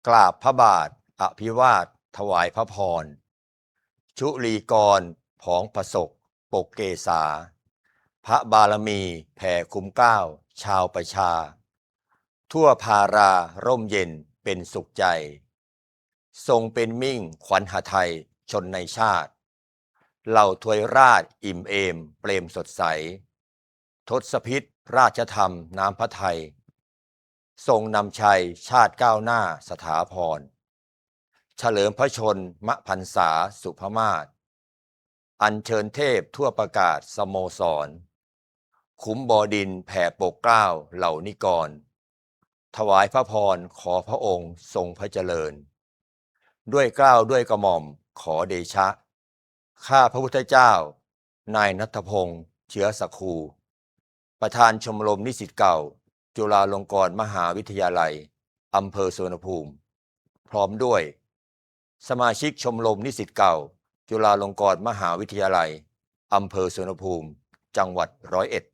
ກາບພະບາດ ອະພິວາດ ຖວາຍພະພອນ ຊຸລີກອນ ຜອງຜະສົກ ປົກເກສາ ພະບາລະມີແຜ່ຄຸ້ມເກົ້າ ຊາວປະຊາ ທົ່ວພາລາ ຮົ່ມເຢັນເປັນສຸກໃຈ ຊົງເປັນມິ່ງຂວັນຫະໄທຊົນໃນຊາດ ເຫຼົ່າທວຍລາດ ອີ່ມເອມເປຣມສົດໃສ ທົດສະພິດ ຣາຊທຳນ້ຳພະໄທ ຊົງນຳໄຊຊາດກ້າວໜ້າສະຖາພອນ ສະເຫຼີມພະຊົນມະພັນສາສຸພະມາດ ອັນເຊີນເທບທົ່ວປະກາດສະໂມສອນ ຂຸມບໍ່ດິນແຜ່ປົກເກົ້າເຫຼົ່ານິກອນ ຖວາຍພະພອນ ຂໍພະອົງຊົງພະຈະເລີນ ດ້ວຍເກົ້າດ້ວຍກະໝ່ອມ ຂໍເດຊະ ຂ້າພະພຸດທະເຈົ້າ ນາຍ ນັດທະພົງ ເຊື້ອສາຄູ ປະທານຊົມລົມນິສິດເກົ່າ ຈຸລາລົງກອນມະຫາວິທະຍາໄລ ອຳເພີສຸວັນນະພູມ ພ້ອມດ້ວຍ ສະມາຊິກຊົມລົມນິສິດເກົ່າ ຈຸລາລົງກອນມະຫາວິທະຍາໄລ ອຳເພີສຸວັນນະພູມ ຈັງຫວັດຮ້ອຍເອັດ